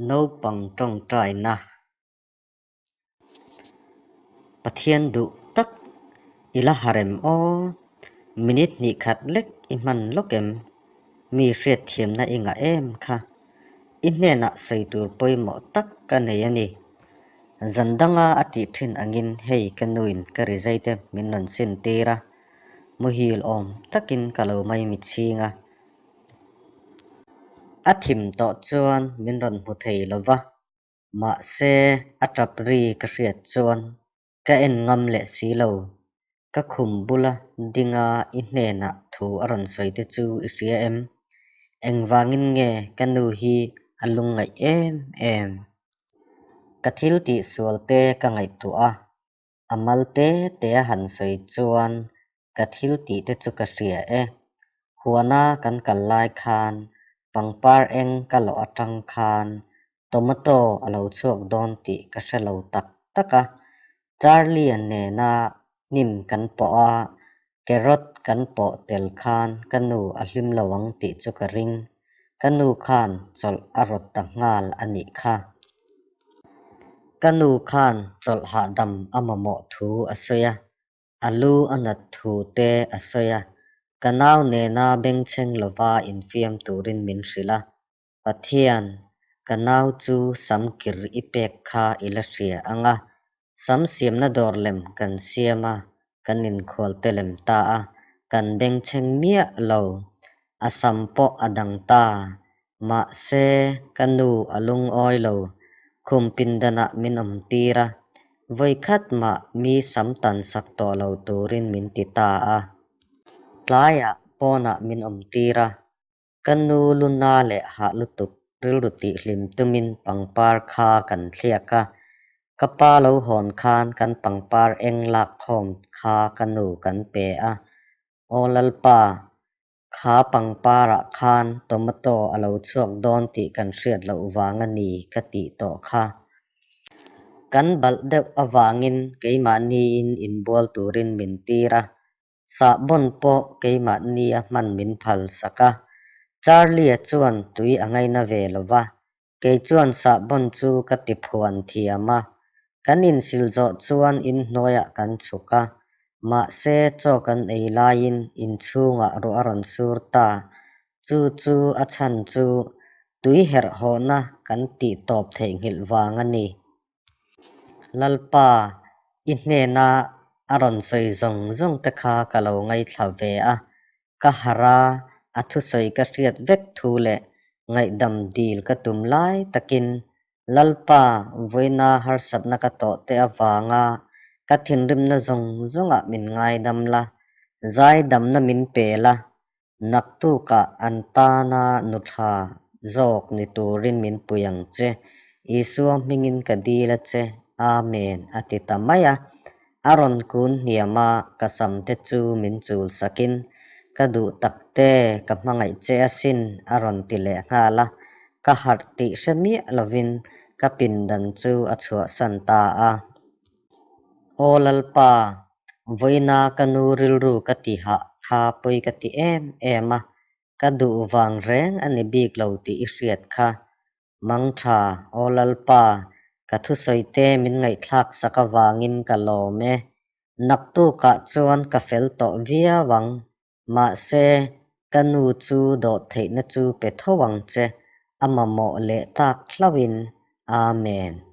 Naupang tawngtaina Pathian duh tak i la harem aw. Minute hnih khat lek i hman lawk em? Mi hriatthiamna i ngah em kha? I hnenah sawi tur pawimawh tak ka nei a ni. Zan danga a tih thin angin hei ka nuin ka rizai te min rawn sin tir a, muhil awm takin ka lo maimichhing a. A thim tawh chuan min rawn hmu thei lo va, mahse a tap ri ka hriat chuan ka en ngam leh si lo. Ka khum bula dinga i hnenah thu a rawn sawi te chu i hria em? Engvangin nge ka nu hi a lungngaih em em? Ka thil tihsual te ka ngaihtuah a, A mal te te a han sawi chuan ka thil tih te chu ka hria e. Huana kan kal lai khan pangpar eng ka lawh atang khan tomato a lo chhuak dawn tih ka hre lo tak tak a. Charlie-a nena hnim kan pawh a, carrot kan pawh tel khan ka nu a hlim lo ang tih chu ka ring. Ka nu khan chawlh a rawt ta nghal a nih kha. Ka nu khan chawlh hahdam a mamawh thu a sawi a, a lu a nat thu te a sawi a, ka nau nena bengchheng lova infiam turin min hrilh a, Pathian, ka nau chu sam kir i pek kha i la hria ang a, sam siamna dawr lem kan siam a, kan inkhual te lem ta a, kan bengchheng miah lo, a sam pawh a dang ta. Mahse, ka nu a lungawi lo, khum pindanah min awm tir a, vawikhat mah mi sam tan sak tawh lo turin min ti ta a. Tlaiah pawnah min awm tir a, Ka nu luna leh hah lutuk rilru tihhlim tumin pangpar kha kan thliak a, ka pa lo hawn khan kan pangpar eng lak khawm kha ka nu kan pe a, Aw Lalpa, kha pangparah khan tomato a lo chhuak dawn tih kan hriat loh vang a ni ka tih tawh kha. Kan balh deuh avangin keimahniin inbual turin min tir a, Sahbawn pawh keimahnia hman min phal sak a, Charlie-a chuan tui a ngaina ve lo va, kei chuan sahbawn chu ka ti phuan thiam a. Kan insil zawh chuan inhnuaiah kan chhuk a, mahse chaw kan ei laiin inchhungah ruah a rawn sur ta. Chu chu a chhan chu tui herhhawhna kan tih tawp theihnghilh vang a ni. Lalpa, i hnena a rawn sawi zawng zawng te kha ka lo ngaithla ve a, ka harh a, a thusawi ka hriat vek thu leh ngaihdam dil ka tum lai takin Lalpa, vawiina harsatna ka tawh te avanga ka thinrimna zawng zawngah min ngaidam la, zaidamna min pe la, Naktukah an tana nu tha zawk ni turin min pui ang che. Isua hmingin ka dil a che. Amen, a ti ta mai a. A rawn kun hniam a, ka sam te chu min chul sakin, Ka duh tak te, ka hmangaih che asin, a rawn ti leh nghal a. Ka harh tih hre miah lovin ka pindan chu a chhuahsan ta a. Aw Lalpa, vawiina ka nu rilru ka ti hah kha pawi ka ti em em a, ka duh vang reng a ni bik lo tih i hriat kha. Mangtha, aw Lalpa, ka thusawi te min ngaihthlak sak avangin ka lawm e. Naktukah chuan ka fel tawh viau ang, mahse ka nu chu dawh theihna chu pe tho ang che, a mamawh leh tak hlauhin. Amen.